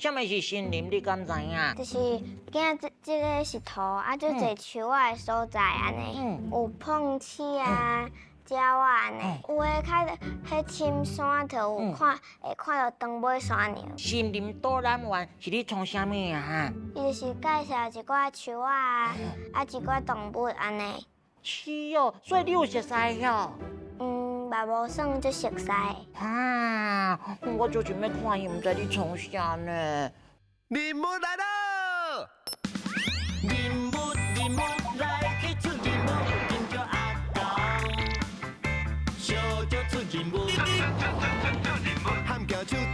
啥物是森林？你敢知影？就是今這這个是圖，啊，足濟樹仔的所在按呢，有碰刺啊、鳥仔按呢，有的較彼深山就有看，會看著長尾山羊。森林導覽員是咧創啥物啊？伊就是介紹一寡樹仔啊，啊一寡動物按呢。是哦，所以你有熟似哦？嗯，嘛無算足熟似。啊，我就想欲看伊，毋知咧創啥呢。任務來咯！任務任務來去出任務，緊張阿狗，小少出任務，喊舉手電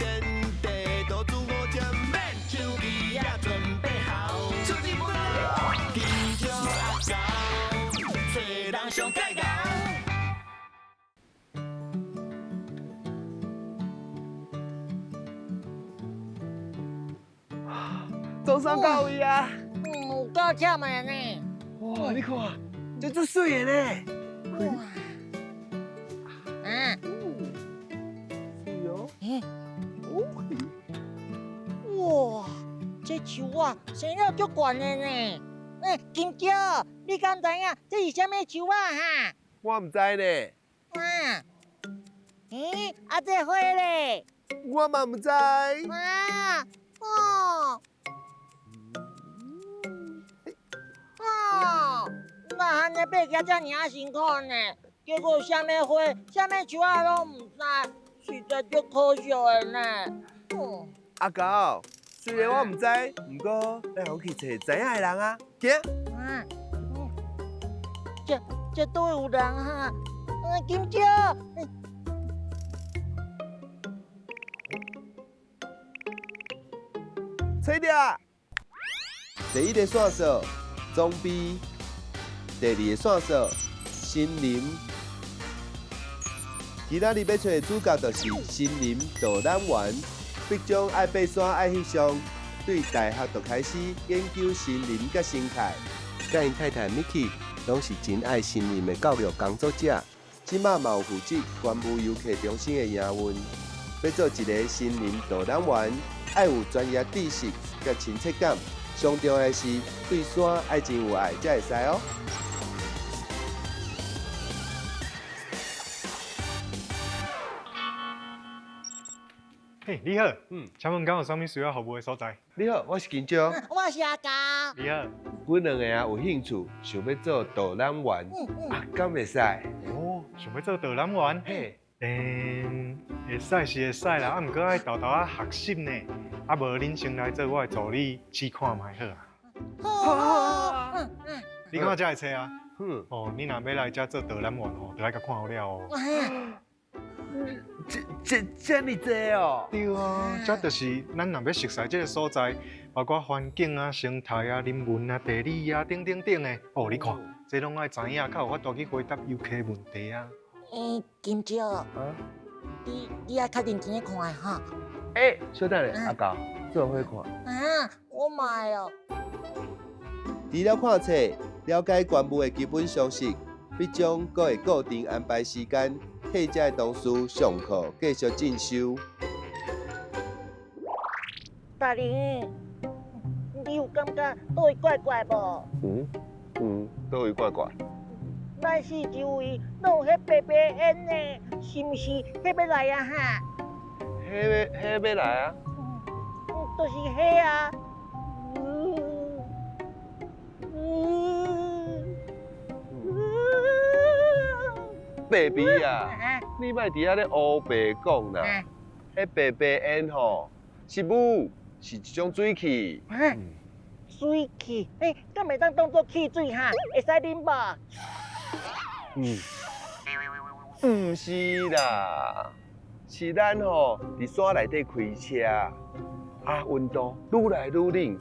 地多煮五針，免手機也準備好，出任務咯！緊張阿狗，找人上蓋𠢕。總算到位啊！有夠忝的呢。哇，你看，這足媠的呢。哇！啊！媠哦。欸。哇，這樹仔生了足懸的呢。欸，金蕉，你敢知影這是啥物樹仔哈？我毋知呢。啊？欸，啊這花咧？我嘛毋知。啊！哦。哦，哪按呢爬起遮爾仔辛苦呢？結果啥物花、啥物樹仔攏毋知，實在足可惜的呢。阿狗，雖然我毋知，毋過咱好去揣知影的人啊，行。啊，這這佗位有人哈？金蕉。揣著。第一个線索，裝備；第二个線索，森林。今仔日欲揣的主角就是森林導覽員，畢章愛爬山愛翕相，對大學就開始研究森林佮生態。佮𪜶太太 Miki 攏是真愛森林的教育工作者，這馬嘛有負責關務遊客中心的營運。欲做一个森林導覽員，愛有專業知識佮親切感。上重要的是對山愛真有愛，才會使哦。嘿，你好，請問敢有啥物需要服務的所在？你好，我是金蕉。我是阿狗。你好。阮兩個啊有興趣，想欲做導覽員，啊，敢會使？哦，想欲做導覽員？嘿。會使是會使啦，啊，毋過愛沓沓仔學習呢。啊，無恁先來做我的助理試看覓好啊。好，好，好。你看這个冊啊？哦，你若欲來遮做導覽員吼，就愛共看好了哦。這這這爾濟哦？對啊，這就是咱若欲熟似這个所在，包括環境啊、生態啊、人文啊、地理啊等等等的。哦，你看，這攏愛知影，較有法度去回答遊客問題啊。欸，金蕉，你你愛較認真看的哈。欸，小等下，阿狗，做伙看。啊，我嘛會哦。除了看冊，了解關務的基本常識，畢章閣會固定安排時間，替遮的同事上課，繼續進修。大林，你有感覺佗位怪怪無？嗯嗯，佗位怪怪。咱四周圍攏有彼白白煙呢，是毋是？彼欲來啊哈？彼欲彼欲來啊？就是彼啊。白鼻啊，你莫佇遐咧烏白講啦。彼白白煙吼，是霧，是一種水汽。水汽，欸，敢會當當做汽水哈？會使啉無？毋是啦，是咱吼佇山內底開車，啊，溫度愈來愈冷，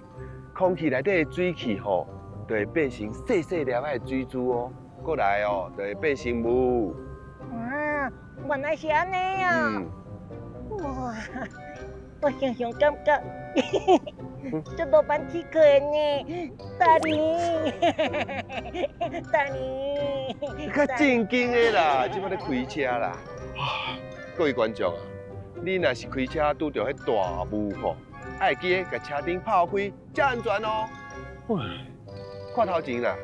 空氣內底的水汽吼，就會變成細細粒仔的水珠哦，過來哦，就會變成霧。啊，原來是按呢啊！哇，我常常感覺這羅曼蒂克的呢，大林，大林。較正經的啦，這擺咧開車啦。各位觀眾啊，你若是開車拄著彼大霧吼，愛記得共車燈拍開，才安全哦。哇，看頭前啦。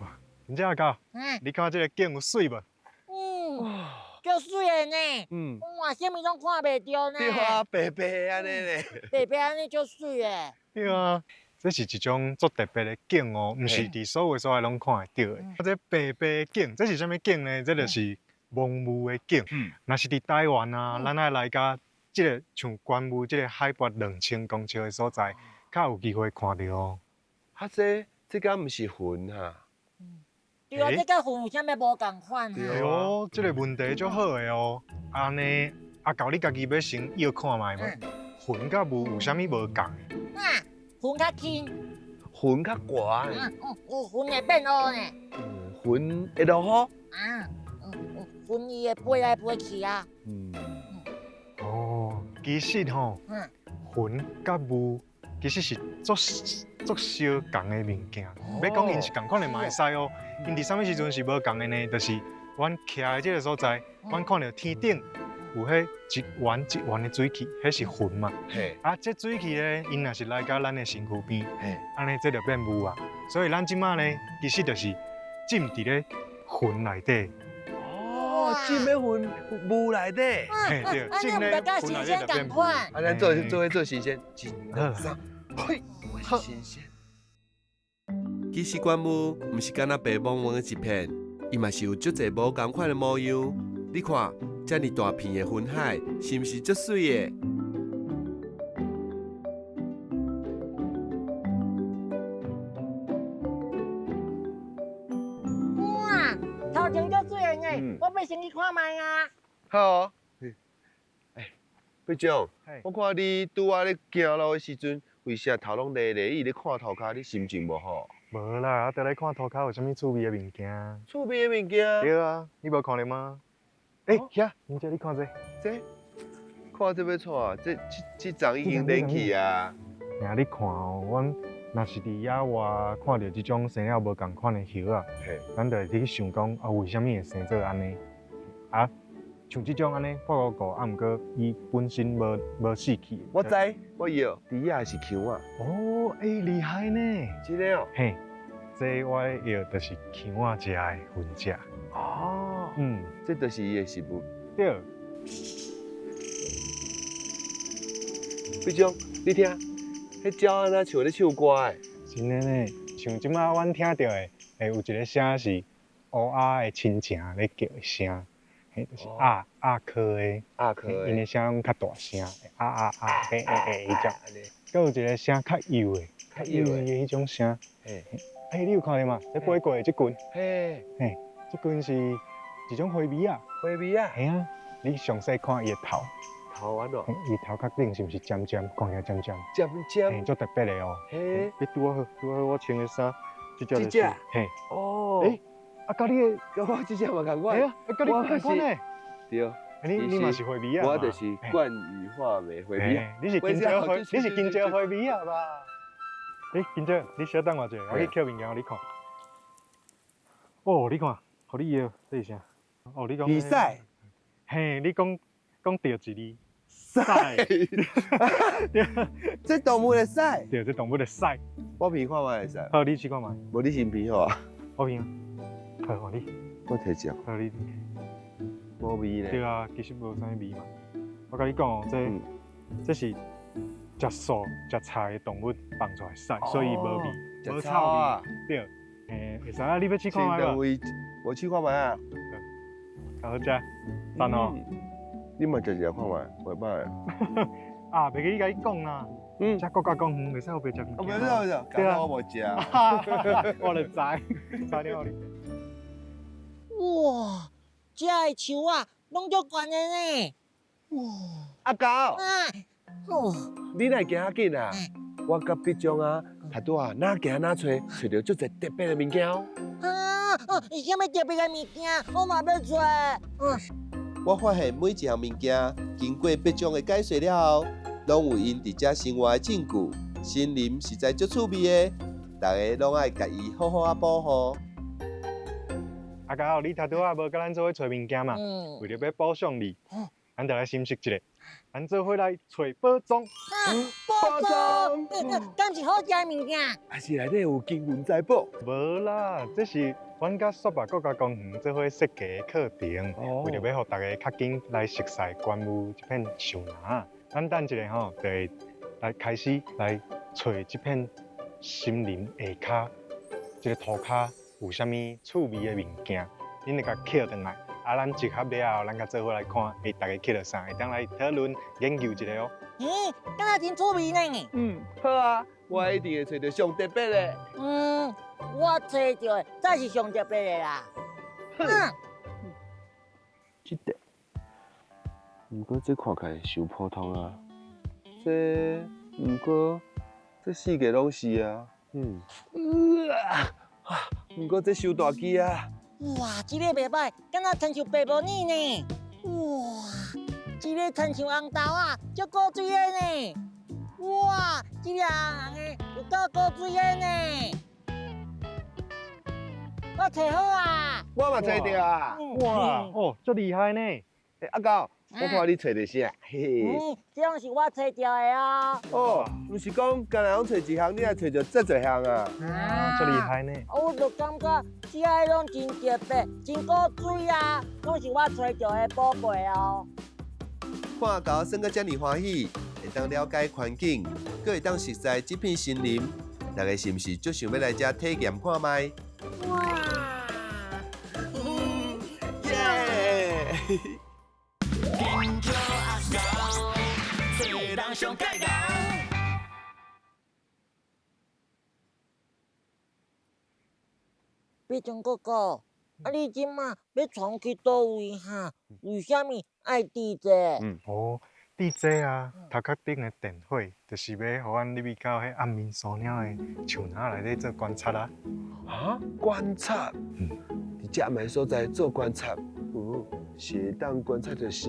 哇，真正阿狗，你看這个景有媠無？嗯，足媠的呢。嗯。哇，啥物攏看袂著呢。對啊，白白按呢咧。白白按呢足媠的。對啊，這是一種足特別的景哦，毋是佇所有所在攏看會著的。啊，這白白的景，這是啥物景呢？這就是濃霧的景。嗯。若是佇台灣啊，咱愛來共這个像觀霧這个海拔2000公尺的所在，較有機會看著哦。啊，這這敢毋是雲哈？對啊，這佮雲有啥物無仝款？對哦，這个問題足好的哦。按呢，阿狗你家己欲先臆看覓無？雲佮霧有啥物無仝？啊，雲較輕，雲較懸。雲會變烏呢。雲會落雨。啊，雲伊會飛來飛去啊。嗯。哦，其實吼，雲佮霧其實是足足相仝的物件。欲講𪜶是仝款的嘛會使哦。𪜶佇啥物時陣是無仝的呢？就是阮徛的這个所在，阮看著天頂有彼一圓一圓的水汽，彼是雲嘛。啊，這水汽咧，𪜶若是來到咱的身軀邊，按呢這就變霧啊。所以咱這馬呢，其實就是浸佇咧雲內底。哦，浸咧雲霧內底。嘿，對，浸咧雲內底就變霧。啊，咱做做做神仙，一、二、三，嘿，我是神仙。其實觀霧毋是干焦白茫茫的一片，伊嘛是有足濟無仝款的模樣。你看，遮爾大片的雲海，是毋是足媠的？哇，頭前足媠的呢，我欲先去看覓啊。好哦。欸，必將，我看你拄仔咧行路的時陣，為啥頭攏咧咧？伊咧看塗跤，你心情無好？無啦，啊，佇咧看塗跤有啥物趣味的物件？趣味的物件？對啊，你無看著嗎？欸，遐，明姐你看這，這，看這欲創？這這這叢已經冷去啊。爾你看哦，阮若是佇野外看著這種生了無仝款的葉仔，咱就會去想講啊，為啥物會生做按呢？啊，像這種按呢破糊糊，啊，毋過伊本身無無死去。我知，我著，豬仔是薔仔。哦，欸，厲害呢。真的哦。嘿，這我的藥就是薔仔食的分食。哦。嗯，這就是伊的食物。對。必將，你聽，彼鳥按怎像咧唱歌的？真的呢，像這擺阮聽著的，會有一个聲是烏鴉的親情咧叫的聲，嘿，就是鴨鴨科的，鴨科的，𪜶的聲攏較大聲，啊啊啊，嘿嘿嘿，彼種。閣有一个聲較幼的，較幼的彼種聲。嘿，欸，你有看著嗎？咧飛過的這群，嘿，嘿，這群是一種花鳶仔。花鳶仔。嘿啊，你詳細看伊的頭。頭按怎？伊頭殼頂是毋是尖尖？看起來尖尖。尖尖。嘿，足特別的哦。嘿。你拄好，拄好，我穿的衫，這隻就是。這隻。嘿。哦。欸，啊，佮你的，佮我這隻嘛仝款。嘿啊，佮你仝款呢。對。你嘛是花鳶仔？我就是冠羽畫眉花鳶仔。你是金蕉花，你是金蕉花鳶仔吧？欸，金蕉，你小等我一下，我去抾物件予你看。哦，你看，予你搖，這是啥？哦，你講。比賽。嘿，你講講著一字。屎。這動物的屎。對，這動物的屎。我聞看覓會使。好，你試看覓。無你先聞好啊。我聞。好，予你。我提一下。好，你。無味咧。對啊，其實無啥物味嘛。我共你講哦，這這是食素食菜的動物放出來屎，所以無味，無臭味。對，欸，會使啊，你欲試看覓無？我試看覓啊。好食，讚哦。你嘛食食看覓，袂歹。啊，袂記你共伊講啦。嗯。食國家公園袂使予白食物件。袂使，袂使，對啊，我無食。我就知，知了你。哇，這的樹仔攏足懸的呢。哇！阿狗。啊。哦。你哪會行遐緊啊？我佮必將啊，頭拄仔哪行哪揣，揣著足濟特別的物件哦。啊！啥物特別的物件？我嘛欲揣。我發現每一項物件經過必將的解說了後，攏有𪜶佇遮生活的證據。森林實在足趣味的，大家攏愛共伊好好仔保護。啊，狗，你頭拄仔無佮咱做伙揣物件嘛？為著欲補償你，咱就來審視一下，咱做伙來揣寶藏。寶藏，敢是好食的物件？還是內底有金銀財寶？無啦，這是阮佮雪霸國家公園做伙設計的課程，為著欲予大家較緊來熟似觀霧這片樹林。咱等一下吼，就會來開始來揣這片森林下跤，這个塗跤有啥物趣味的物件，恁會共抾轉來。啊，咱集合了後，咱佮做伙來看，會大家抾著啥，會當來討論研究一下哦。咦，敢若真趣味呢？嗯，好啊，我一定會揣著上特別的。嗯，我揣著的才是上特別的啦。嗯，這個，毋過這看起來傷普通啊。這，毋過這四個攏是啊。嗯。毋過這傷大支啊。哇，這個袂䆀，敢若親像白毛女呢。哇，這个親像紅豆仔，足古錐的呢。哇，這个紅紅的，有夠古錐的呢。我揣好啊。我嘛揣著啊。哇，哦，足厲害呢。欸，阿狗，我看你揣著啥？嘿嘿。嗯，這攏是我揣著的哦。哦，毋是講干焦攏揣一項，你也揣著遮濟項啊？啊，足厲害呢。我就感覺這个攏真特別，真古錐啊，攏是我揣著的寶貝哦。看阿狗耍甲遮爾歡喜，會當了解環境，閣會當熟似這片森林，大家是毋是足想欲來遮體驗看覓？哇！耶！緊張阿狗，做人上蓋牛。必中哥哥，啊你這馬欲帶阮去佗位哈？為啥物愛佇這？哦，佇這啊，頭殼頂的電火，就是欲予阮入去到彼暗暝山鳥的樹林內底做觀察啊。啊，觀察？嗯，佇遮暗的所在做觀察，哦，是會當觀察著啥？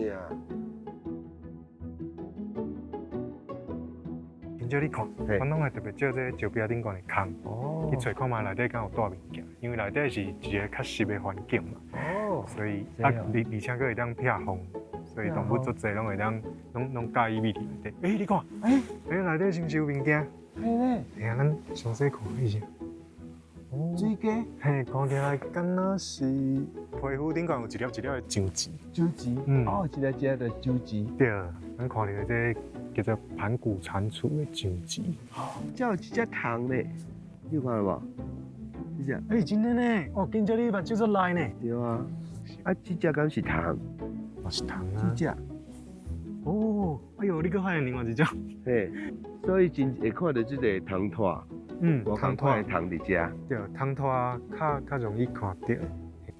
緊少你看，阮攏會特別借這个石壁頂懸的空，去揣看覓內底敢有帶物件，因為內底是一個較濕的環境嘛。哦，所以啊，而且閣會當避風，所以動物足濟攏會當攏佮意覕佇內底。欸，你看，欸，內底是毋是有物件？嘿咧。欸啊，咱詳細看一下。水雞。嘿，看起來敢若是皮膚頂懸有一粒一粒的上痣。上痣。嗯。哦，一粒一粒的上痣。對，咱看著這个叫做盤古蟾蜍的上痣。哦，這有一隻蟲咧，你有看著無？這隻。欸，真的呢，哦，緊張你目睭足利呢。對啊。啊，這隻敢是蟲？嘛是蟲啊。這隻。哦，哎喲，你閣發現另外一隻。嘿，所以真會看著這个蟲脫。嗯，無仝款的蟲佇遮。對，蟲脫較容易看著。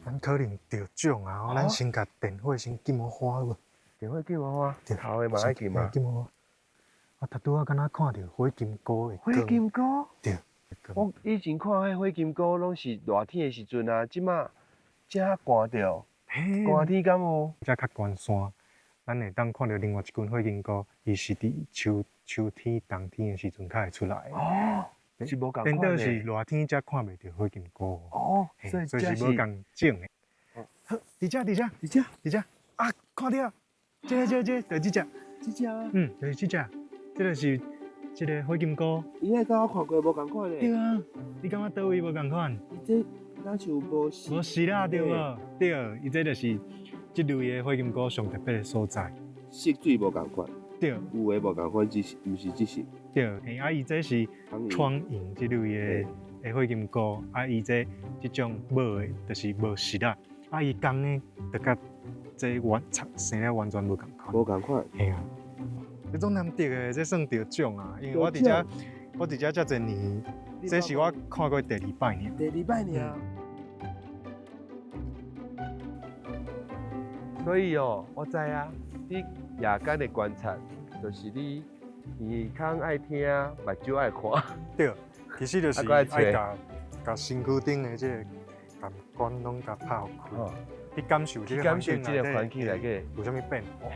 咱可能著獎啊！咱先共電火先撳予花好無？電火撳予花？對，頭的嘛愛撳啊。撳予花。我頭拄仔敢若看著火金菇的火金菇？對。我以前看彼火金菇攏是熱天的時陣啊，這馬遮寒著。寒天敢有？遮較懸山，咱會當看著另外一群火金菇，伊是佇秋天、冬天的時陣較會出來。哦。是無仝款的。顛倒是熱天才看袂著火金菇。哦，所以是無仝種的。好，佇遮，佇遮，佇遮，佇遮。啊，看著，這个、這个、這个，就是這隻。這隻啊。嗯，就是這隻，這个是這个火金菇。伊彼佮我看過無仝款的。對啊，你感覺佗位無仝款？伊這敢像無絲。無絲啦，對無？對，伊這就是這類的火金菇上特別的所在。色水無仝款。對。有的無仝款，只是毋是只是。對，嘿，啊，伊這是窗螢這類的火金菇，啊，伊這這種無的，就是無絲啦。啊，伊公的就佮這完生了完全無仝款。無仝款。嘿啊，這種難得的，這算得獎啊！因為我佇遮，我佇遮遮濟年，這是我看過第二擺爾。第二擺爾。所以哦，我知啊，你夜間的觀察，就是你耳孔愛聽，目睭愛看。對，其實就是愛共共身軀頂的這个感官攏共拍開，去感受這個環境內底有啥物變化。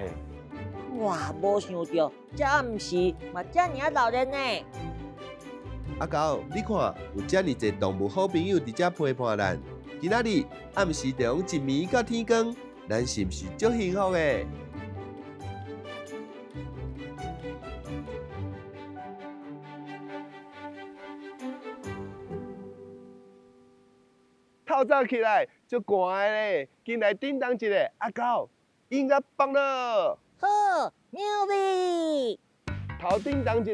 哇，無想著，這暗時嘛遮爾仔鬧熱呢。阿狗，你看，有遮爾濟動物好朋友佇遮陪伴咱，今仔日暗時就用一暝到天光，咱是毋是足幸福的？透早起來足寒的咧，緊來叮當一下，阿狗音樂放落。好，牛逼！頭叮當一下，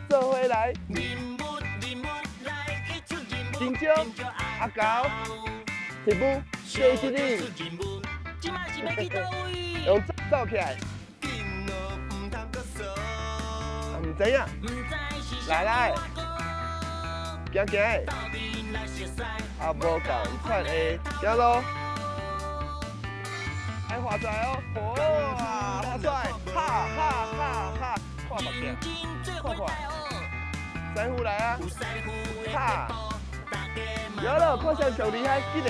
做伙來。緊張，阿狗，一步，第一日。用走起來。毋知影。來來，行行的。啊，無仝款的，行咯。愛畫出來哦，哇，畫出來，哈哈哈哈，看目鏡，看看，師傅來啊，哈，有咯，看誰上厲害，緊嘞。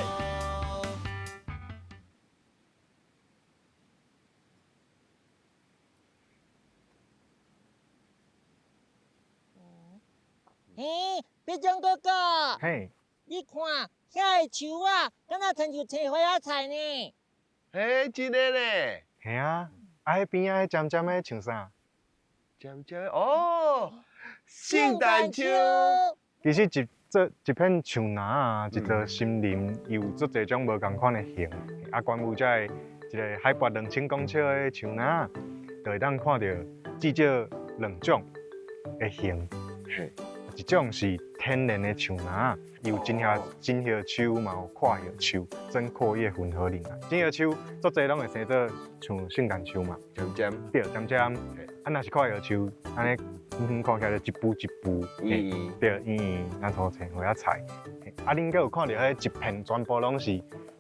嘿，必中哥哥，嘿，你看遐个樹仔，敢若親像青花仔菜呢？嘿，真的咧。嘿啊，啊，彼邊仔彼尖尖的像啥？尖尖哦，聖誕樹。其實一這一片樹林啊，一座森林，伊有足濟種無仝款的形。啊，關於這个一個海拔2000公尺的樹林，就會當看著至少兩種的形。一種是天然的樹林，伊有針葉針葉樹，嘛有闊葉樹，針闊葉混合林啊。針葉樹足濟攏會生做像聖誕樹嘛，尖尖，對，尖尖。啊，若是闊葉樹，按呢遠遠看起來就一株一株，對，圓圓，若像青花仔菜。啊，恁閣有看著彼一片全部攏是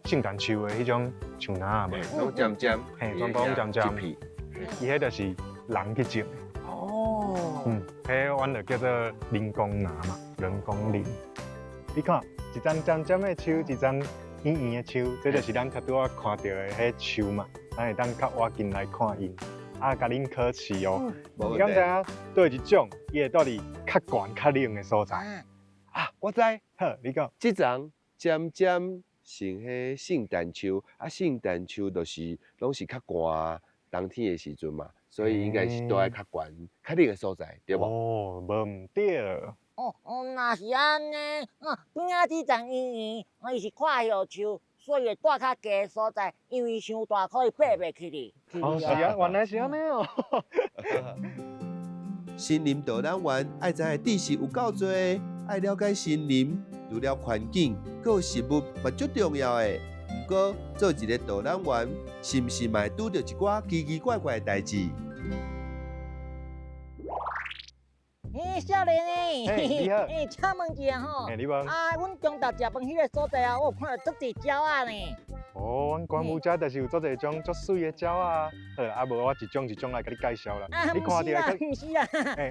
聖誕樹的彼種樹林無？攏尖尖，嘿，全部攏尖尖。伊彼就是人去種的。哦，嗯，彼阮就叫做人工林嘛，人工林。你看，一丛尖尖的樹，一丛圓圓的樹，這就是咱拄仔看著的彼樹嘛。咱會當較倚近來看𪜶。啊，共恁考試哦。你敢知影佗一種，伊會住佇較懸、較冷的所在？啊，我知。好，你講。這叢尖尖像彼聖誕樹，啊，聖誕樹就是攏是較寒冬天的時陣嘛。所以應該是住佇較懸、較冷的所在，對無？哦，無毋對。哦哦，若是按呢，啊，邊仔這叢圓圓，伊是闊葉樹，所以會住較低的所在，因為傷大可以爬袂起哩。哦，是啊，原來是按呢哦。森林導覽員愛知的知識有夠濟，愛了解森林，除了環境，閣有食物嘛足重要的。毋過做一個導覽員，是毋是嘛會拄著一寡奇奇怪怪的代誌？欸，少年欸，你好。欸，請問一下吼，欸，你問。啊，阮中晝食飯彼個所在啊，我有看著足濟鳥仔呢。哦，阮關母遮就是有足濟種足媠的鳥仔。好，啊無我一種一種來共你介紹啦。啊，你看毋是啦，毋是啦。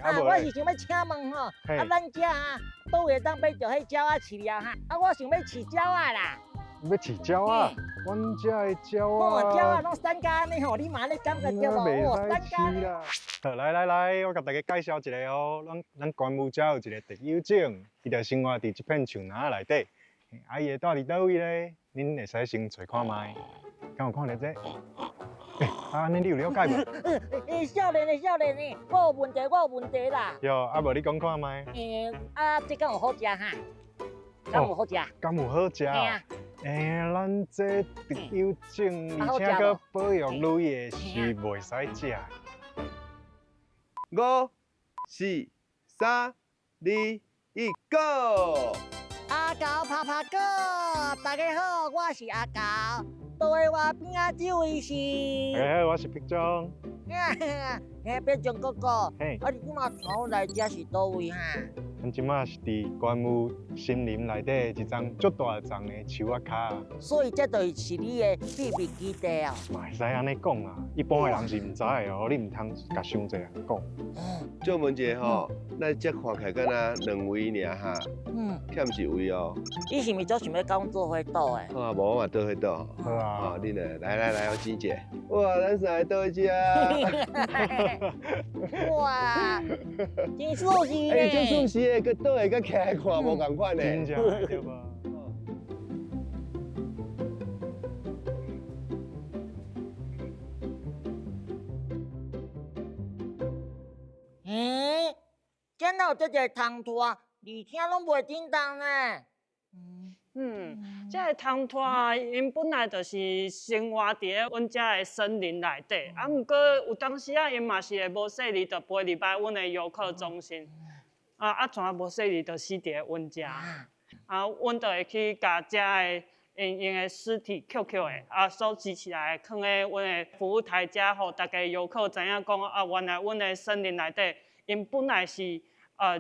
啊，我是想欲請問吼，啊，咱遮啊，佗位會當買著彼鳥仔飼料哈？啊，我想欲飼鳥仔啦。欲飼鳥仔？阮遮的鳥仔，哦，鳥仔攏散甲按呢吼，你嘛按呢感覺著無？哦，散甲按呢。好，來來來，我共大家介紹一个哦，咱關母遮有一个特有種，伊就生活佇這片樹林內底。啊，伊會住佇佗位咧？恁會使先揣看覓，敢有看著這個？欸，啊，按呢你有了解無？欸，少年的少年的，我有問題，我有問題啦。喲，啊無你講看覓。欸，啊，這敢有好食哈？敢有好食？敢有好食？欸，咱這特有種，而且閣保育類的是袂使食。五、四、三、二、一，Go！阿狗拍拍鼓，大家好，我是阿狗。佗位我邊仔這位是？欸，我是必中。欸，必中哥哥，啊，你這馬帶阮來這是佗位哈？阮這馬是佇關母森林內底一叢足大叢的樹仔跤。所以這就是你的秘密基地哦。嘛會使按呢講啦，一般的人是毋知的哦，你毋通共傷濟人講。借問一下吼，咱這看起來敢若兩位爾哈？嗯。欠一位哦。你是毋是足想欲佮阮做伙賭的？好啊，無我嘛做伙賭。好啊。好，恁來，來來來，我錢一下。哇，咱三個賭一下。哇，真舒適欸，真舒適的，閣倒會閣起來看，無仝款的。真正對無？欸，這哪有遮濟蟲豸，而且攏袂振動呢？嗯，這个蟲豸𪜶本來就是生活佇咧阮遮的森林內底，啊，毋過有當時仔𪜶嘛是會無細膩就飛入來阮的遊客中心，啊，怎無細膩就死佇咧阮遮，啊，阮就會去共遮的𪜶的屍體抾抾的，啊，收集起來，囥咧阮的服務台遮，予逐家遊客知影講，啊，原來阮的森林內底，𪜶本來是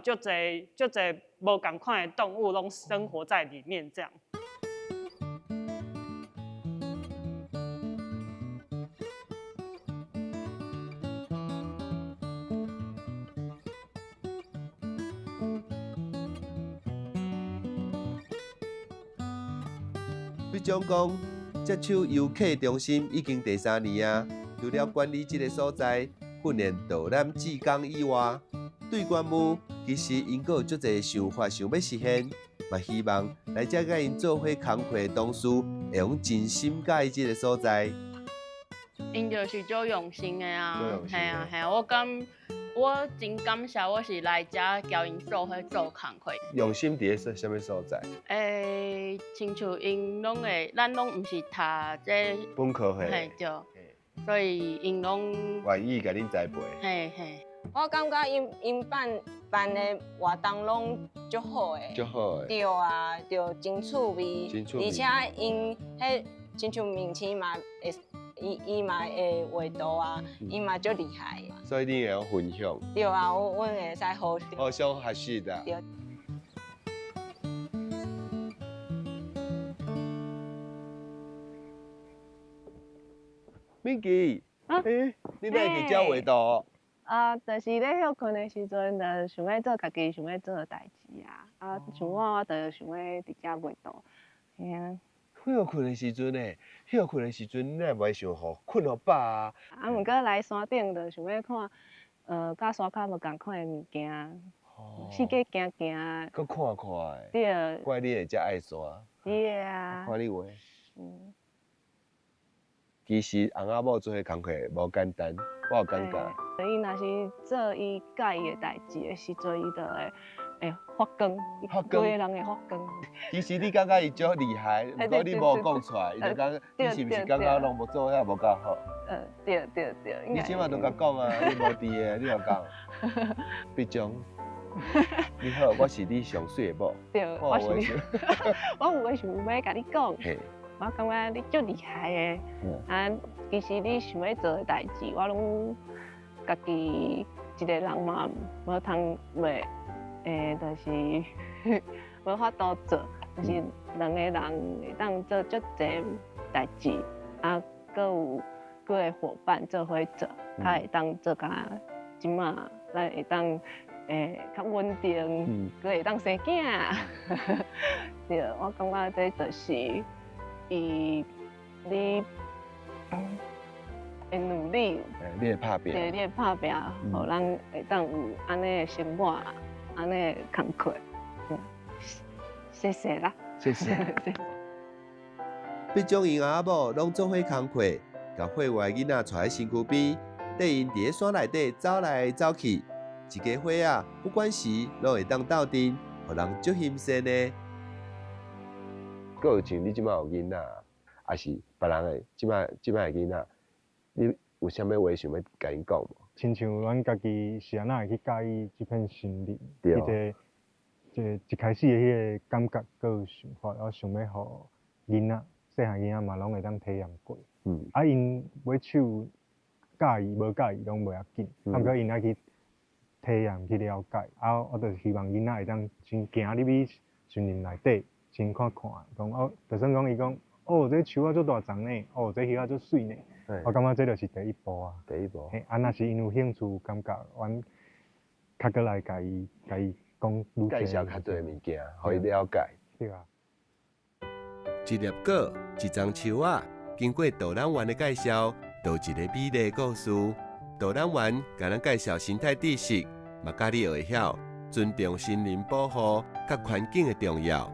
足濟足濟無仝款的動物攏生活在裡面這樣。比如講，這手遊客中心已經第三年啊，除了管理這个所在、訓練導覽志工以外，對關務其實𪜶閣有足濟想法想欲實現，嘛希望來遮佮𪜶做伙工課的同事會用真心佮意這个所在。𪜶就是足用心的啊，嘿啊嘿啊，我真感謝，我是來遮共𪜶做伙做工課。用心佇咧啥物所在？欸，親像𪜶攏會，咱攏毋是讀這本科系，嘿對，所以𪜶攏願意共恁栽培。嘿嘿。我感覺𪜶辦的活動攏足好的，足好的。對啊，對，真趣味，真趣味。而且𪜶彼親像明星嘛會。伊嘛會畫圖啊，伊嘛足厲害。所以你會曉分享。對啊，阮會使互相學習的。對。敏琪，欸，你哪會佇遮畫圖？啊，就是咧歇睏的時陣，就想欲做家己想欲做的代誌啊。啊，像我，我就想欲佇遮畫圖，嘿啊。歇睏的時陣呢？歇睏的時陣，你若袂想予睏予飽啊？啊，毋過來山頂就想欲看，佮山跤無仝款的物件，四界行行。閣看看的。對。怪你會遮愛山。對啊。看你畫。其實翁仔某做彼工課無簡單，我有感覺。伊若是做伊佮意的代誌的時陣，伊就會發光，發光，規个人會發光。其實你感覺伊足厲害，毋過你無講出來，伊就感覺你是毋是感覺攏無做遐無夠好？對對對。你這馬都共講啊，你無佇的，你又講。畢章，你好，我是你上媠的某。對，我是你。我有話想欲共你講。我感覺你足厲害的，啊，其實你想欲做的代誌，我攏家己一个人嘛無通袂，就是無法度做，就是兩个人會當做足濟代誌，啊，閣有幾个夥伴做伙做，較會當做甲這馬，咱會當較穩定，閣會當生囝。對，我感覺這就是。伊，你會努力，你會拍拚，對，你會拍拚，予咱會當有按呢的生活，按呢的工課。謝謝啦，謝謝。畢章𪜶翁仔某攏做伙工課，共歲外囡仔帶佇身軀邊，綴𪜶佇咧山內底走來走去，一家伙仔不管時攏會當鬥陣，予人足欣羨的。閣有像你這馬有囡仔，抑是別人的這馬的囡仔，你有啥物話想欲共𪜶講無？親像咱家己是按怎會去佮意這片森林，彼个這一開始的彼個感覺，閣有想法，我想欲予囡仔細漢囡仔嘛攏會當體驗過。啊，𪜶買樹佮意無佮意攏袂要緊，啊，毋過𪜶愛去體驗去了解。啊，我就是希望囡仔會當先行入去森林內底。先看看，講哦，就算講伊講，哦，這樹仔足大叢呢，哦，這葉仔足媠呢，我感覺這就是第一步啊。第一步。嘿，啊，若是𪜶有興趣，感覺阮較閣來共伊講愈介紹較濟物件，予伊了解。對啊。一粒果，一叢樹仔，經過導覽員的介紹，就有一个美麗故事。導覽員共咱介紹生態知識，嘛教你學會曉尊重森林保護佮環境的重要。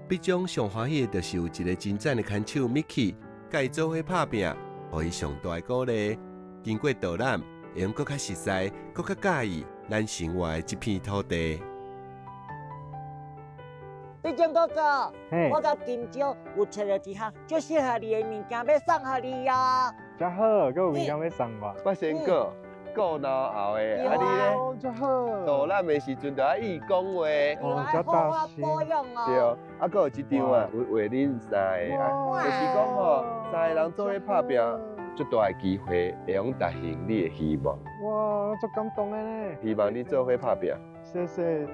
畢章上歡喜的就是有一个真讚的牽手 Mickey，佮伊做伙拍拚，予伊上大的鼓勵。經過導覽，會用閣較熟似，閣較佮意咱生活的這片土地。隊長哥哥，我佮金蕉有揣著一項足適合你的物件，欲送予你啊！遮好，閣有物件欲送我。八仙果，顧腦後的，啊你咧？遮好。導覽的時陣就愛伊講話。哦，遮大聲。對，啊，閣有一張啊，有畫恁三个，啊，就是講吼，三個人做伙拍拚，足大的機會會用達成你的希望。哇，足感動的呢！希望你做伙拍拚。謝謝。